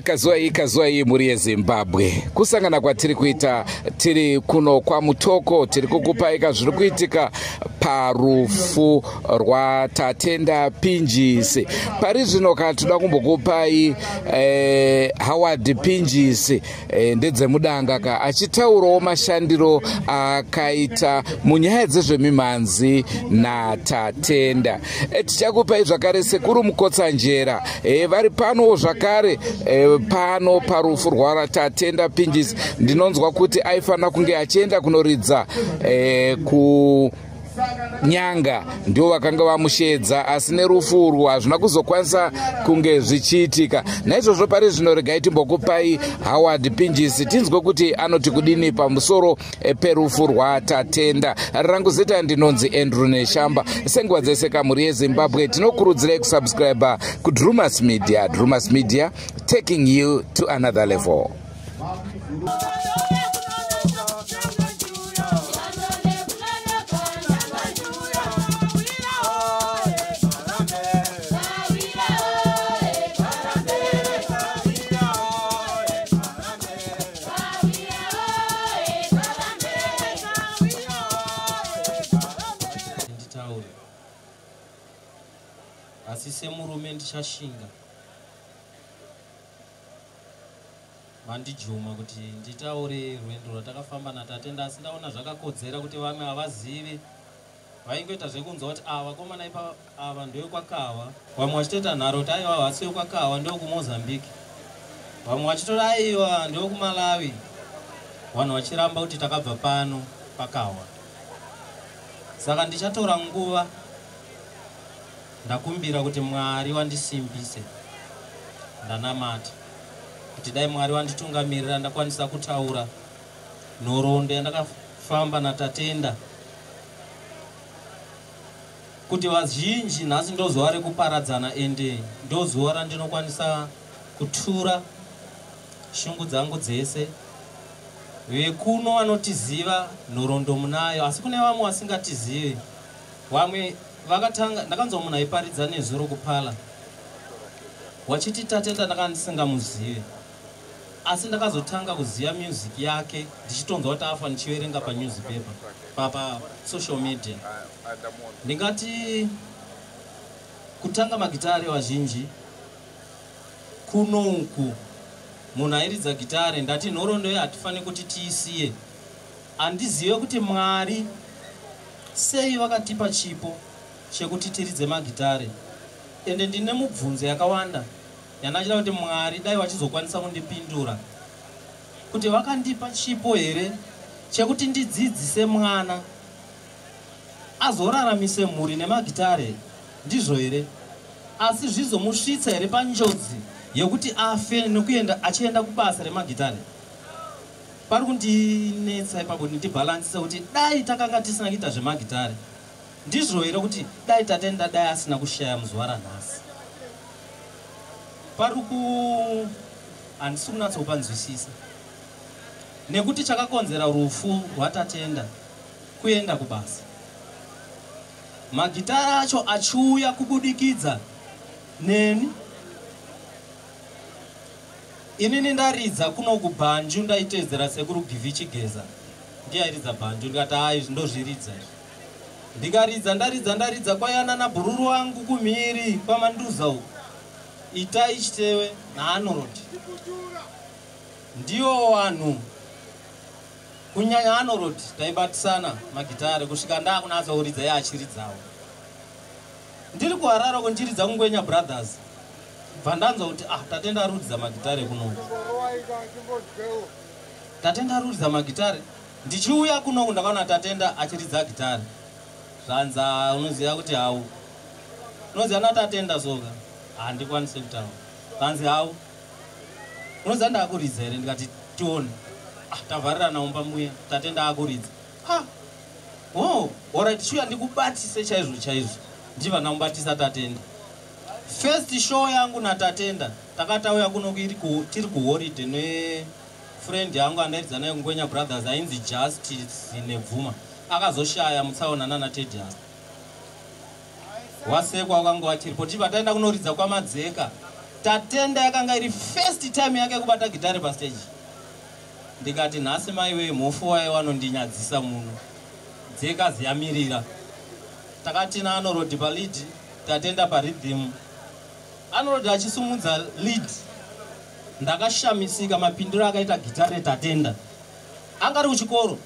Kazuwai, kazuwai, mhuri yeZimbabwe. Kusangana kwatiri kuita tiri kuno kwaMutoko, tiri kukupaika zviri kuitika parufu rwaTatenda Pinjisi. Pari zvino kana toda kumbokupai Howard Pinjisi ndedzemudanga ka achitaurawo mashandiro akaita munyaya dzezvemimhanzi naTatenda. Tichakupai zvakare Sekuru Mukotsanjera vari panowo zvakare pano parufu rwaTatenda Pinjisi. Ndinonzwa kuti aifanira kunge achienda kunoridza ku Nyanga, ndivo vakanga vamushedza, asi nerufu urwu hazvina kuzokwanisa kunge zvichiitika. Naizvozvo pari zvino regai timbokupai Howard Pinjisi, tinzwe kuti anoti kudini pamusoro perufu rwaTatenda. Rangu zita ndinonzi Andrew Neshamba. Senguva dzese kamhuri yeZimbabwe, tinokurudzirai kusubscribe kuDrumas Media. Drumas Media, taking you to another level. Nditaure, asi semurume ndichashinga. Mandijuma kuti nditaure rwendo rwatakafamba naTatenda, asi ndaona zvakakodzera kuti vamwe havazivi, vaingoita zvekunzwa kuti ava vakomana ipa ava ndoyekwakawa. Vamwe vachitoita nharo kuti aiwa, havasi vekwakawa, ndokuMozambique. Vamwe vachitori aiwa, ndokuMalawi. Vanhu vachiramba kuti takabva pano pakawa. Saka ndichatora nguva, ndakumbira kuti Mwari wandisimbise, ndanamata kuti dai Mwari wanditungamirira, ndakwanisa kutaura nhoroondo yandakafamba naTatenda, kuti vazhinji nhasi ndozuva rekuparadzana, ende ndozuva randinokwanisa kutura shungu dzangu dzese. Vekuno vanotiziva, nhoroondo munayo, asi kune vamwe vasingatizivi. Vamwe vakatanga, ndakanzwa munhu aiparidza nezuro kupala wachiti Tatenda ndakanga ndisingamuzive, asi ndakazotanga kuziva music yake ndichitonzwa kuti afa, ndichiverenga panewspaper, pasocial media. Ndingati kutanga magitare, vazhinji kuno uku munhu airidza gitare. Ndati nhoroondo ye hatifaniri kuti tiisiye. Handizive kuti Mwari sei vakatipa chipo chekuti tiridze magitare, ende ndine mubvunzo yakawanda yandachida kuti Mwari dai vachizokwanisa kundipindura, kuti vakandipa chipo here chekuti ndidzidzise mwana azoraramise mhuri nemagitare, ndizvo here? Asi zvizomusvitsa here panjodzi yekuti afe nekuenda achienda kubasa remagitare? Pari kundinetsa ipapo kuti ndibhalansise kuti dai takanga tisina kuita zvemagitare, ndizvo here kuti dai Tatenda dai asina kushaya muzuva ranhasi? Pari ku handisi kunyatsokupanzwisisa, nekuti chakakonzera rufu rwaTatenda kuenda kubasa, magitara acho achiuya kubudikidza neni. Inini ndaridza kuno kubhanju, ndaiteedzera Sekuru Givi Chigeza, ndiye airidza bhanju. Ndikati, "Hai, izvi ndozviridza izvi." Ndikaridza, ndaridza, ndaridza, kwayana nabhururu wangu kumhiri kwaManduza uku, Itai Chitewe naAnorod. Ndiwo vanhu, kunyanya Anorod, taibatisana magitare kusvika ndakunatsa kuridza iye achiridzawo. Ndiri kuHarare uko ndichiridza kuNgwenya Brothers, bva ndanzwa kuti, ah, Tatenda aruridza magitare kunoku. Tatenda aruridza magitare. Ndichiuya kunoku ndakaona Tatenda achiridza gitare. Zvanza unoziva kuti hau unoziva naTatenda soka handikwanisi kutaura. Zvanzi, hau unoziva ndaakuridza here? Ndikati, tione. Ah, tavharirana mumba muya, Tatenda akuridza. Ah, oh, alright, shuya ndikubatise chaizvo chaizvo. Ndibva ndamubatisa Tatenda. First show yangu naTatenda, takatauya kuno tiri kuholiday nefriend yangu andairidza naye kuNgwenya Brothers, ainzi Justice Nebvuma, akazoshaya mutsaona nana Tedias wasekwa, wakanga wachiripo. Tichibva taenda kunoridza kwaMadzeka. Tatenda yakanga iri first time yake kubata gitare pastage. Ndikati, nhasi maiwe, mhofu waye wanondinyadzisa muno. Dzeka ziyamirira. Takatina Anorod palead, Tatenda parhythm. Anorod achisumudza lead, ndakashamisika mapindiro akaita gitare. Tatenda anga ari kuchikoro.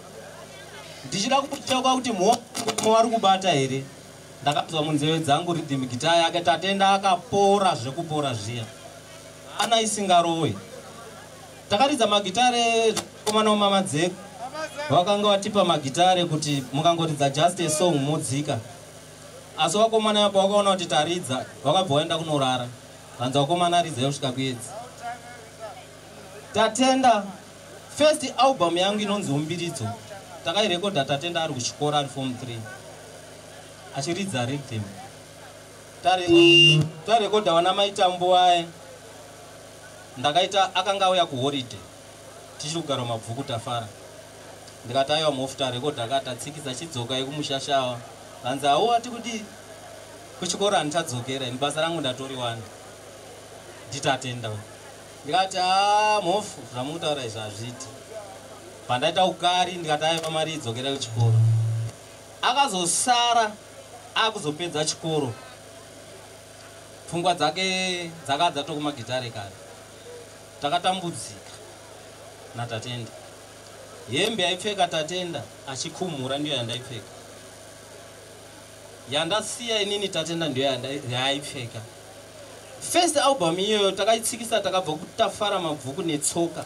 Ndichida kucheuka kuti mhofu vari kubata here, ndakanzwa munzeve dzangu rhythm guitar yake. Tatenda akapora zvekupora zviya, ana isingarowe. Takaridza magitare komana wamamadzeko vakanga vatipa magitare kuti mukangoridza just a song modzika. Asi vakomana apa vakaona kuti taridza, vakabva vaenda kunorara. Vanzi, vakomana, ridzai kusvika kuedzi. Tatenda, first album yangu inonzi Umbiridzo, takairekodha Tatenda ari kuchikoro, ari form 3, achiridza rhythm. Tarekodha vana maitambo aya ndakaita. Akanga auya kuholiday, tichiri kugara Mabvuku, tafara. Ndikati, aiwa mhofu, tarekodha ka, tatsikisa, chidzokai kumushashawa. Vanzi, hau ati kuti kuchikoro handichadzokera ini, basa rangu ndatoriwana. Nditatenda. Ndikati, ha, mhofu, zvamukutaura izvi hazviiti. Pandaita ukari, ndikati, aiwa, mari, idzokera kuchikoro. Akazosara akuzopedza chikoro, pfungwa dzake dzakadza dzatokumagitare kare. Takatambudzika naTatenda. Hembe yaipfeka Tatenda achikumhura ndiyo yandaipfeka. Yandasiya inini Tatenda ndiyo yaaipfeka. First album iyoyo takaitsikisa. Takabva kuTafara Mabvuku netsoka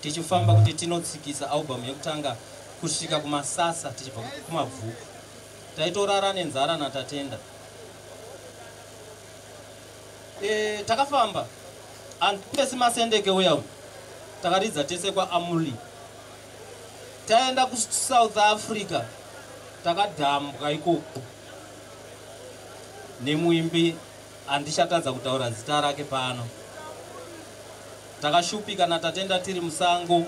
tichifamba kuti tinotsikisa album yekutanga kusvika kuMasasa. Tichibva kuMabvuku taitorara nenzara naTatenda. Takafamba andipesi Masendeke uya, takaridza tese kwaAmuli. Taenda kuSouth Africa, takadhambwa ikoko nemuimbi handichatadza kutaura zita rake pano. Takashupika naTatenda tiri musango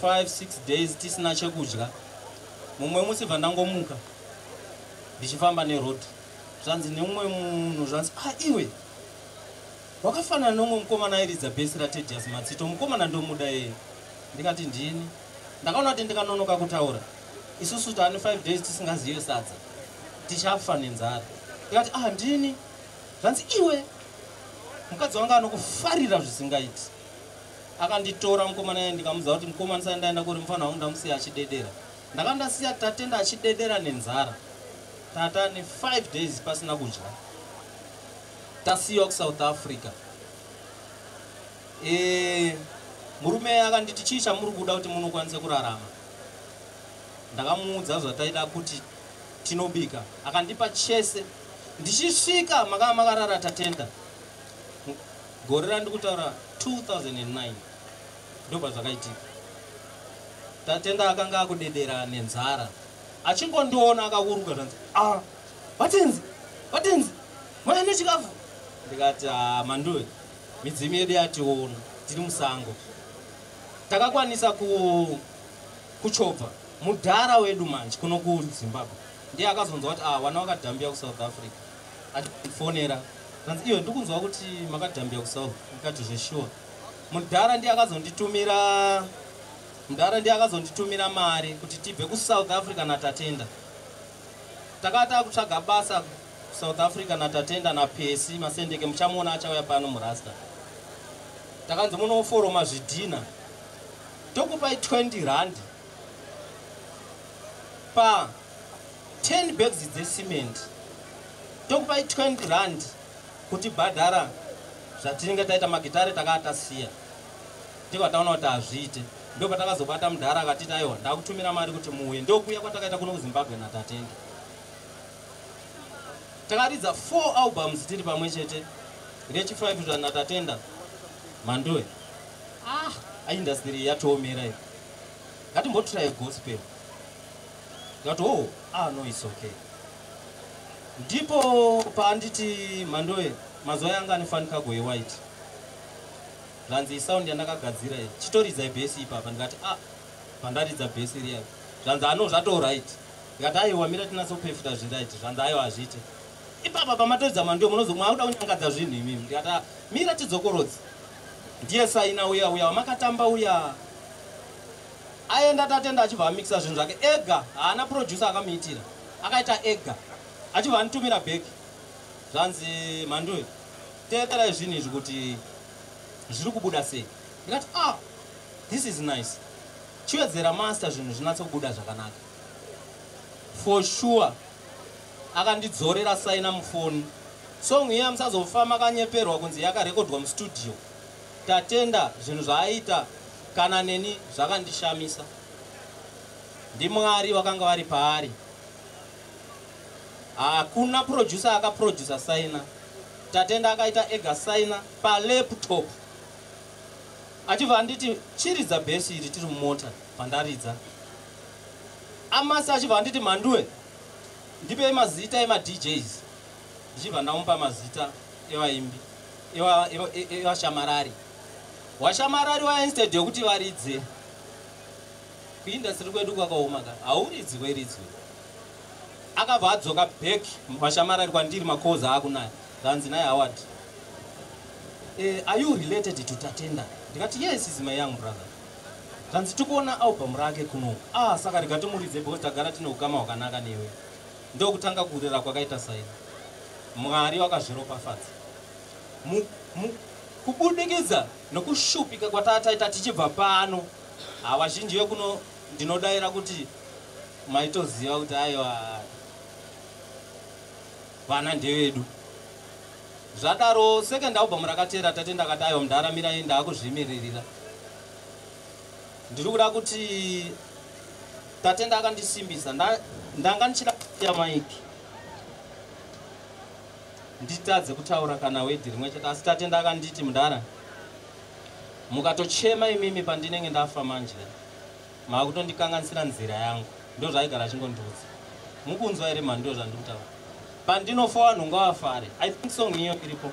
5 6 days tisina chekudya. Mumwe musi bva ndangomuka ndichifamba neroad, zvanzi neumwe munhu, zvanzi, ah, iwe wakafanana neumwe mukomana airidza bhesi raTedius Matsito, mukomana ndomuda yeye. Ndikati, ndini. Ndakaona kuti ndikanonoka kutaura, isusu taane 5 days tisingazive sadza, tichafa nenzara. Ndikati, ah, ndini. Zvanzi, iwe, mukadzi wanga anokufarira zvisingaiti. Akanditora mukomana iye. Ndikamuudza kuti, mukomana, sai ndaenda kuri mufana wangu, ndamusiya achidedera. Ndakanga ndasiya Tatenda achidedera nenzara. Tata ne5 days pasina kudya, tasiyiwa kuSouth Africa. Murume akanditi, chii chamuri kuda kuti munokwanise kurarama? Ndakamuudza zvataida kuti tinobika, akandipa chese. Ndichisvika makanga makarara Tatenda. Gore randikutaura 2009 ndobva zvakaitika. Tatenda akanga akudedera nenzara. Achingondiona akakuruka, zvanzi, ah, vatenzi, vatenzi, mauya nechikafu? Ndikati, ah, manduwe, midzimu yedu yationa tiri musango. Takakwanisa kuchobva mudhara wedu manje kuno kuZimbabwe. Ndiye akazonzwa kuti, ah, vana vakadhambia kuSouth Africa. Achifonera, zvanzi, iwe, ndikunzwa kuti makadhambia kuSouth. Ndikati, zveshuwa mudhara. Ndiye akazonditumira, mudhara ndiye akazonditumira mari kuti tibve kuSouth Africa naTatenda. Takata kutsvaga basa South Africa naTatenda naPesi Masendeke, muchamuona achauya pano murasta. Takanzi munoforoma zvidhina, tokupai 20 rand pa 10 bags dzecement, tokupai 20 rand kuti bhadhara zvatinenge taita. Magitare takaa tasiya, tibva taona kuti hazviite. Ndo patakazobata mudhara akatiti, "Aiwa, ndakutumira mari kuti muuye." Ndokuya kwatakaita kuno kuZimbabwe naTatenda. Takaridza 4 albums tiri pamwe chete. Rechi5 zvaNaTatenda, "Mhanduwe, ah, industry yatoomera iyi, ngatimbotry gospel." Ndikati, "Oh, ah, no, it's okay." Ndipo paanditi, "Mhanduwe," mazuva yanga ane Fun Cargo yewhite, zvanzi, "Isound yandakagadzira iyi, chitoridzai bass ipapa." Ndikati, "Ah." Pandaridza bass riya, zvanzi, "Ano zvato right." Ndikati, "Aiwa, mira tinatsoperfecta zviright." Zvanzi, "Aiwa, hazviite ipapa pamatoridza Mhanduwe, munozomakuda kunyangadza zvinhu imimi." Ndikati, "Ah, mira tidzokorodzi." Ndiye Saina uya uya wamakatamba uya aenda. Tatenda achibva amixa zvinhu zvake ega, haana producer akamuitira, akaita ega. Achibva anitumira back, zvanzi, "Mhanduwe, teererai zvinhu izvi kuti zviri kubuda sei." Ndikati, "Ah, this is nice, chiwedzera master, zvinhu zvinatso kubuda zvakanaka." For sure akandidzorera Saina mufoni. Song iya musazofa makanyeperwa kunzi yakarekodwa mustudio. Tatenda zvinhu zvaaita kana neni zvakandishamisa. NdiMwari vakanga vari paari. Hakuna producer akaproducer Saina. Tatenda akaita ega Saina palaptop. Achibva anditi, "Chiridza bass iri," tiri mumota. Pandaridza amasi, achibva anditi, "Mhanduwe, ndipei mazita emaDJs." Ndichibva ndamupa mazita evaimbi evashamarari. Washamarari waya, instead yekuti varidze, kuindustry kwedu kwakaoma ka, hauridzi weridzwe. Akabva adzoka back vashamarari kwandiri, makoza akunaya. Zvanzi naye, "Howard, are you related to Tatenda?" Ndikati, "Yes, is my young brother." Zvanzi, "Tikuona album rake kuno. Ah, saka rega timuridze because tagara tine ukama hwakanaka newe." Ndokutanga kurira kwakaita Saina. Mwari wakazviropafadza kubudikidza nokushupika kwatataita tichibva pano. Havazhinji vekuno ndinodayira kuti maitoziva kuti aiwa, vana ndevedu. Zvadaro, second album rakateera, Tatenda akati, "Aiwa, mundaramirai, ndaakuzvimiririra, ndiri kuda kuti." Tatenda akandisimbisa. Ndanga ndichida kusiya mic nditadze kutaura kana word rimwe chete, asi Tatenda akanditi, "Mudara, mukatochema imimi pandinenge ndafa manje, maakutondikanganisira nzira yangu." Ndo zvaaigara achingondiudza. Mukunzwa here, mhani? Ndo zvandiri kutaura, pandinofa vanhu ngavafare. I think song iyo iripo,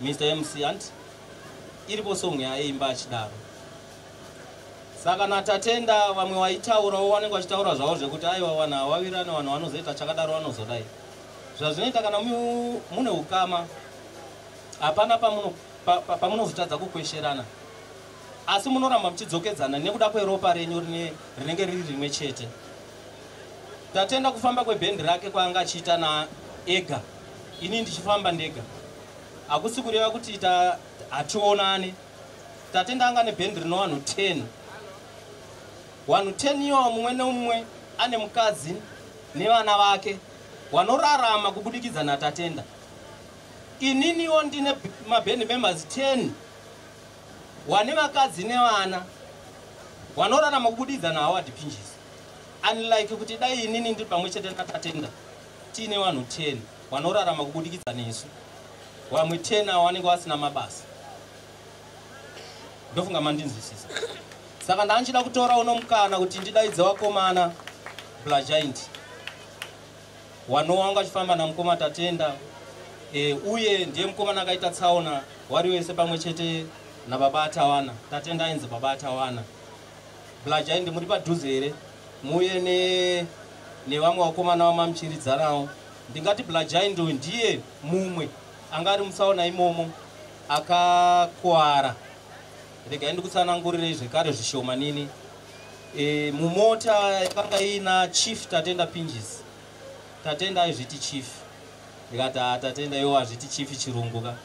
Mr MC, anti iripo song yaaimba achidaro. Saka naTatenda vamwe vaitaurawo vanenge vachitaura zvavo zvekuti aiwa, vanhu havawirirani, vanhu vanozoita chakadaro, vanozodai. Zvazvinoita kana mune ukama, hapana pamunozotadza kukwesherana, asi munoramba muchidzokedzana nekuda kweropa renyu rinenge riri rimwe chete. Tatenda kufamba kwebhendi rake kwaanga achiita naega, ini ndichifamba ndega, hakusi kureva kuti hationane. Tatenda anga nebhendi rino vanhu 10. Vanhu 10 iwawo, mumwe nemumwe ane mukadzi nevana vake vanorarama kubudikidza naTatenda. Ininiwo ndine maband members 10 wane vakadzi nevana vanorarama kubudikidza naHoward Pinjisi, unlike kuti dai inini ndiri pamwe chete naTatenda tiine vanhu 10 vanorarama kubudikidza nesu, vamwe 10 avo vanenge vasina mabasa. Ndofunga mandinzwisisa. Saka ndanchida kutora uno mukana kuti ndidaidze vakomana Blagiant wanowanga achifamba namukoma Tatenda, uye ndiye mukomana akaita tsaona wari wese pamwe chete nababa Atawana. Tatenda ainzi baba Atawana. Blagiant, muri padhuze here? Muye nevamwe vakomana vamamuchiridzanawo. Ndingati Blagiant uyu ndiye mumwe anga ari mutsaona imomo akakwara. Regai ndikutsanangurirei zvekare zvishoma nini. Mumota yakanga iina Chief Tatenda Pinjisi. Tatenda aizviti chief. Ndikati, "Ah, Tatenda, iwo hazviti chief chirungu ka,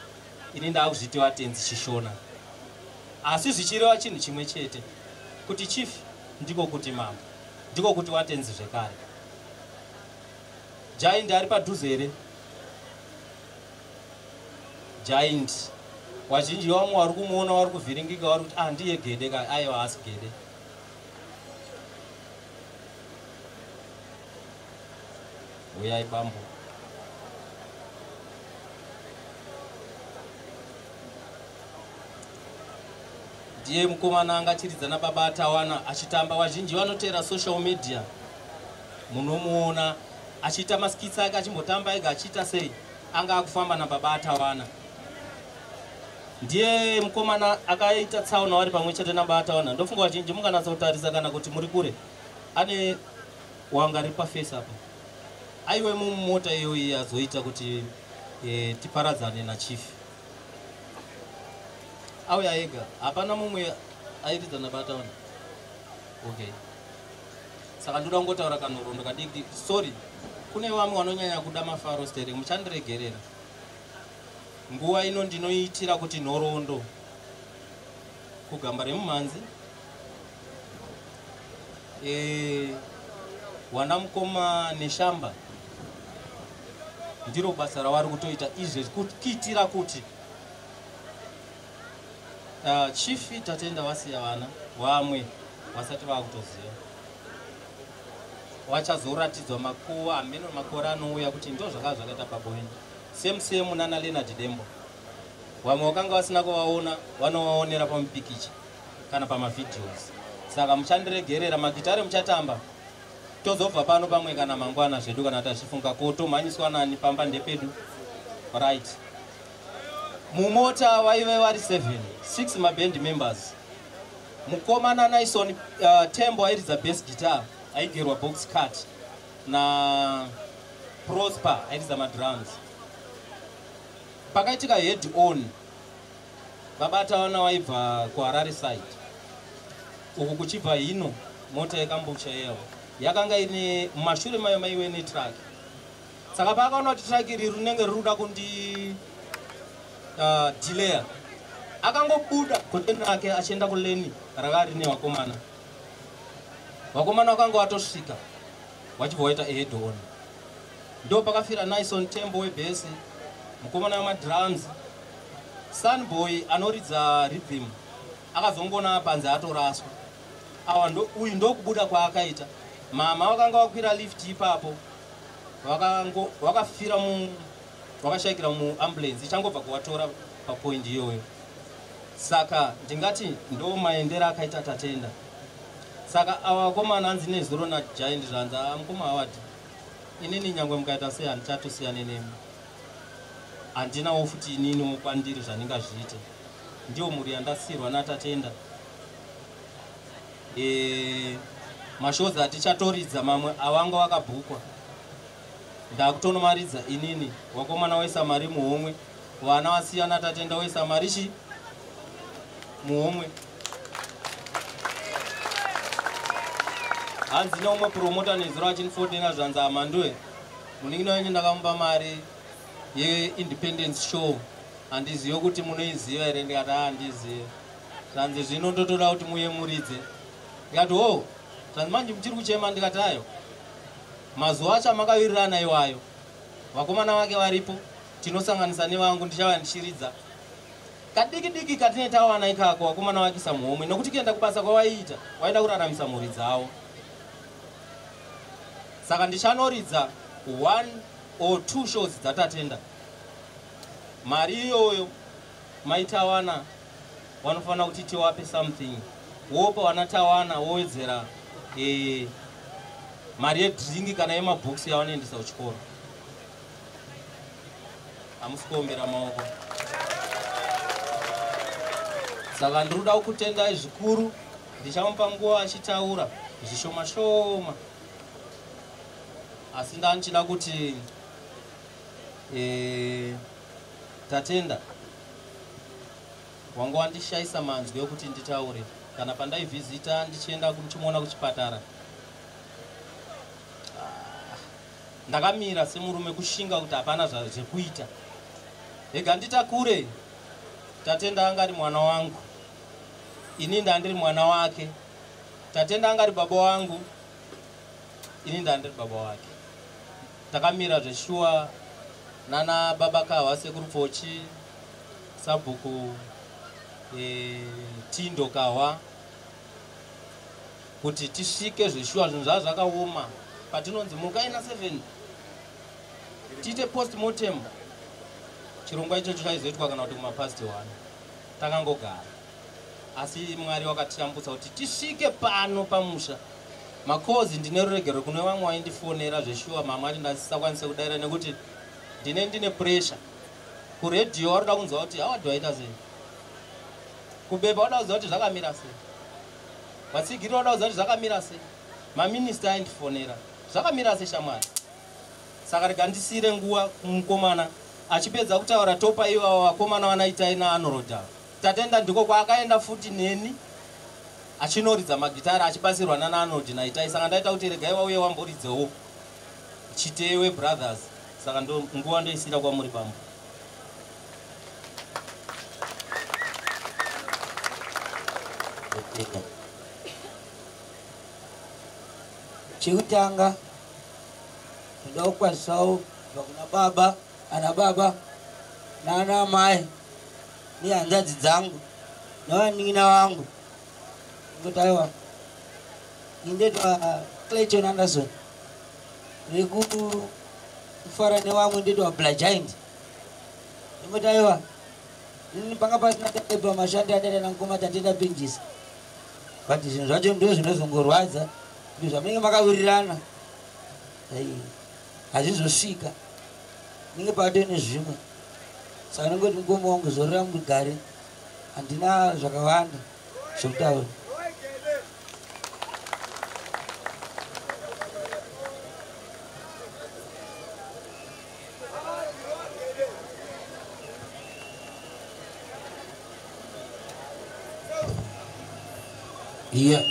ini ndaakuzviti vatenzi chishona, asi zvichireva chinhu chimwe chete, kuti chief ndiko kuti mambo, ndiko kuti watenzi zvekare." Giant ari padhuze here? Giant, vazhinji vamwe vari kumuona vari kuvhiringika, vari kuti, "Ah, ndiye Gede ka." Aiwa, haasi Gede. Uyai bambo. Ndiye mukomana anga achiridza nababa Atawana achitamba. Vazhinji vanoteera social media munomuona achiita maskits ake, achimbotamba ega, achiita sei. Anga akufamba nababa Atawana. Ndiye mukomana akaita tsaona vari pamwe chete nababa Atawana. Ndofunga vazhinji munganatsa kutarisa, kana kuti muri kure, ane wanga riri paface apa, aiwe mumota iyoyi azoita kuti tiparadzane nachief. Auya ega, hapana mumwe airidza nabataona. Okay, saka ndoda kungotaura kanhoroondo kadiki. Sorry kune vamwe vanonyanya kuda mafaro sterek, muchandiregerera. Nguva ino ndinoitira kuti nhoroondo kugamba remumhanzi. Wana mukoma Neshamba, ndiro basa ravari kutoita izvezvi, kuitira kuti chief Tatenda vasiya vana vamwe vasati vakutoziva, vachazoratidzwa makuva hameno makore anouya kuti ndo zvakava zvakaita paboeni. Same same nana Leonard Dembo, vamwe vakanga vasina kuvaona vanovaonera pamupikicha kana pamavideos. Saka muchandiregerera, magitare muchatamba, tozobva pano pamwe kana mangwana zvedu, kana tachifunga ko tomhanyiswa nani, pamba ndepedu. Right, mumota vaive vari 7, 6 maband members. Mukomana Nison Tembo airidza bass guitar, aigerwa box cut na Prosper airidza madrums. Pakaitika head on, babata vana vaibva kuHarare side uku kuchibva hino mota yekambucha iyavo yakanga ine mumashure mayo maive netruck. Saka paakaona kuti truck iri rinenge riri kuda kundi delaya, akangobuda kuteni rake achienda kulane raka rine vakomana. Vakomana vakanga vatosvika, vachibva vaita head on. Ndo pakafira Nison Tembo webass, mukomana wemadrums, Sunboy anoridza rhythm, akazongona panze atoraswa. Awa ndo, uyu ndokubuda kwaakaita. Mama vakanga vakwira lift ipapo, vakafira mu vakashayikira muambulance ichangobva kuvatora papoint iyoyo. Saka ndingati ndo maendero akaita Tatenda. Saka ava vakomana, hanzi nezuro naGiant, zvanzi, "Mukoma Howard, inini nyangwe mukaita sei handichatosiyane nemi, handinawo futi ininiwo kwandiri zvandingazviite. Ndiyo mhuri yandasiyirwa naTatenda." Mashows atichatoridza mamwe avanga vakabhukwa, ndakutonomaridza inini. Vakomana waisa mari muhomwe, vana vasiyana Tatenda waisa mari chi muhomwe. Hanzi neumwe promoter nezuro achindifonera, zvanzi, "Amanduwe, munin'ina wenyu ndakamupa mari yeindependence show, handizive kuti munoiziva here." Ndikati, "Handizive." Zvanzi, "Zvino ndotoda kuti muye muridze." Ndikati, "Ho." Zvanzi, "Manje muchiri kuchema?" Ndikati, "Ayo mazuva acho amakawirirana iwayo, vakomana vake varipo, tinosanganisa nevangu, ndichava ndichiridza kadiki diki katine tawana ikako." Vakomana vakisa muhomwe, nokuti kuenda kubasa kwavaiita vaida kuraramisa mhuri dzavo. Saka ndichanoridza one or two shows dzaTatenda. Mari iyoyo maitawana vanofanira kuti tiwape something, wopa vana Tawana, wowedzera mari yedrink kana yemabhokisi yavanoendesa kuchikoro. Hamusi kuombera maoko. Saka ndiri kuda kukutendai zvikuru. Ndichamupa nguva achitaura zvishoma shoma, asi ndandichida kuti Tatenda wanga wandishayisa manzwi ekuti nditaure kana pandaivhizita ndichienda ndichimuona kuchipatara. Ah, Ndakamira semurume kushinga kuti hapana zvekuita. Rega nditakure. Tatenda anga ari mwana wangu, ini ndandiri mwana wake. Tatenda anga ari baba wangu, ini ndandiri baba wake. Takamira zveshuwa nana baba Kahwa, sekuru Pfochi, sabhuku Tindo Kahwa, kuti tisvike zveshuwa. Zvinhu zvava zvakaoma patinonzi mukai na7 tiite postmortem. Chirongwa ichocho chaizoitwa kana kuti kumapast 1. Takangogara, asi Mwari wakatiyambutsa kuti tisvike pano pamusha. Makozi, ndine ruregero kune vamwe vaindifonera zveshuwa. Mama ati ndasisakwanise kudaira nekuti ndine pressure. Kuredhiyo waroda kunzwa kuti awadhi waita sei, kubepa wada kuziva kuti zvakamira sei, vatsigiri vada kuziva kuti zvakamira sei, maminista aindifonera zvakamira sei, shamwari. Saka rega ndisiyire nguva kumukomana achipedza kutaura. Topa ivavo vakomana vanaitai naanorodha. Tatenda ndiko kwaakaenda futi neni achinoridza magitara achibatsirwa nanaArnold naItai. Saka ndaita kuti regai vauye wamboridzewo Chitewe Brothers. Saka ndo nguva ndoisira kwamuri, bambo. Ndotenda. Chekutanga, ndoda kukwazisawo kubva kuna baba, ana baba naana amai nehanzvadzi dzangu nevanin'ina vangu. Ngoti aiwa, indoitwa Clayton Anderson, rekufara nevamwe ndoitwa Blagiant. Ingoti aiwa, inini panga pasina taibva mashandi andaita namukoma Tatenda Pinjisi, but zvinhu zvacho ndo zvinozongorwadza kuti zvamunenge makawirirana hazvizosvika, ninge pato nezvimwe. Saka nongoti mukoma wangu, zorora mugare. Handina zvakawanda zvekutaura. Yeah.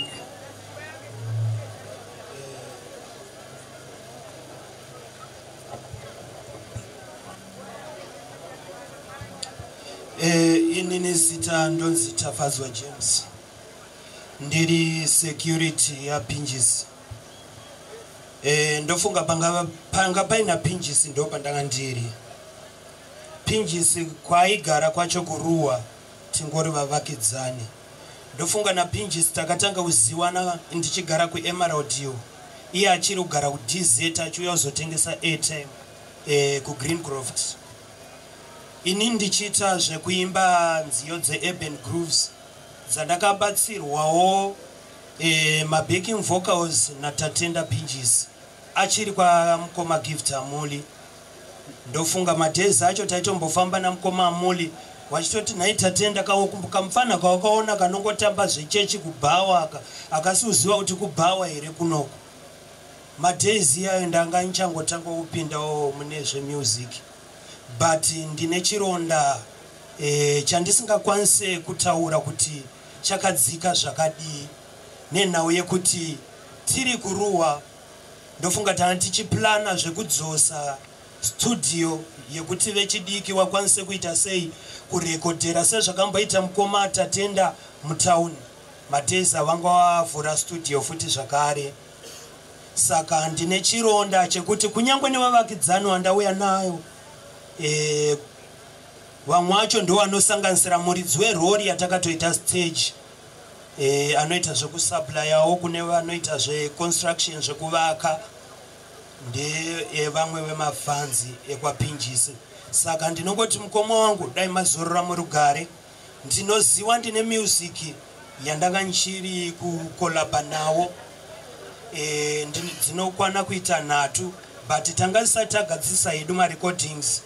Inini zita ndonzi Tafadzwa James, ndiri security yaPinjisi. Ndofunga panga paina Pinjisi ndo pandanga ndiri. Pinjisi kwaigara kwacho kuruwa, tingori vavakidzani. Ndofunga naPinjisi takatanga kuziwana ndichigara kuEmerald Hill, iye achiri kugara kuDZ, achiuya kuzotengesa airtime kuGreencroft, ini ndichiita zvekuimba nziyo dzeurban grooves dzandakabatsirwawo mabacking vocals naTatenda Pinjisi achiri kwamukoma Gift Amuli. Ndofunga madays acho taitombofamba namukoma Amuli, wachitoti, "Nhai Tatenda, kamufana kawakaona kanongotamba zvechechi kubhawa aka, akasi kuziva kuti kubhawa here kunoko?" Madays iyayo ndanga ndichangotanga kupindawo mune zvemusic, but ndine chironda chandisingakwanise kutaura kuti chakadzika zvakadii, nenhau yekuti tiri kuruwa. Ndofunga tanga tichiplana zvekudzosa studio yekuti vechidiki vakwanise kuita sei, kurekodhera sezvakamboita mukoma Tatenda mutauni madays avanga vavhura studio futi zvakare. Saka ndine chironda chekuti kunyange nevavakidzani wandauya nayo, vamwe vacho ndo vanosanganisira muridzi werori yatakatoita stage, anoita zvekusupplyawo kune vanoita zveconstruction, zvekuvaka, ndevamwe vemafans ekwaPinjisi. Saka ndinongoti mukoma wangu, dai mazorora murugare. Ndinoziva ndine music yandanga ndichiri kukolabha nawo, dzinokwana kuita nhatu, but tanga tisati tagadzisa hedu marecordings.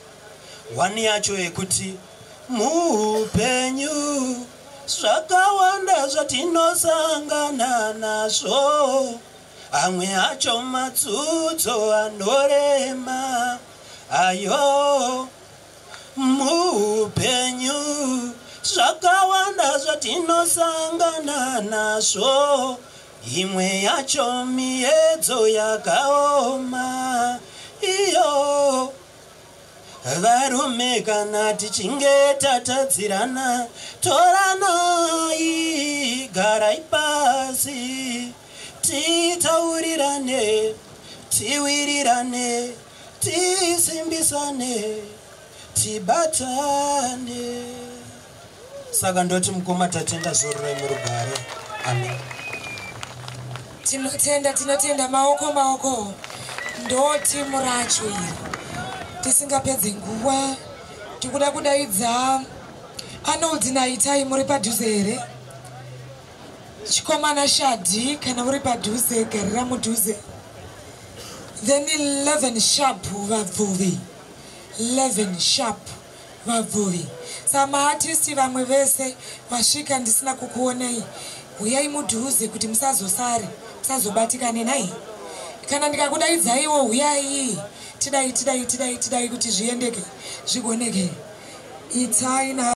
One yacho yekuti, "Muupenyu zvakawanda zvatinosangana nazvo, amwe acho matsutso anorema ayo. Muupenyu zvakawanda zvatinosangana nazvo, imwe yacho miedzo yakaoma." Iyo varume kana tichinge tatadzirana, toranai, garai pasi, titaurirane, tiwirirane, tisimbisane, tibatane. Saka ndoti mukoma Tatenda, zororai murugare. Amen. Tinotenda, tinotenda. Maoko, maoko. Ndo timu racho iri. Tisingapedze nguva, tikuda kudaidza Arnold naItai. Muri padhuze here? Chikomana Shadhi, kana muri padhuze, garira mudhuze. Then 11 sharp, vabvuvi. 11 sharp, vabvuvi. Saka maartist vamwe vese vasvika ndisina kukuonai, huyai mudhuze kuti musazosare, musazobatikane nai. Kana ndikakudaidzaiwo, huyai. Tidai, tidai, tidai, tidai kuti zviendeke, zvigoneke. Itai na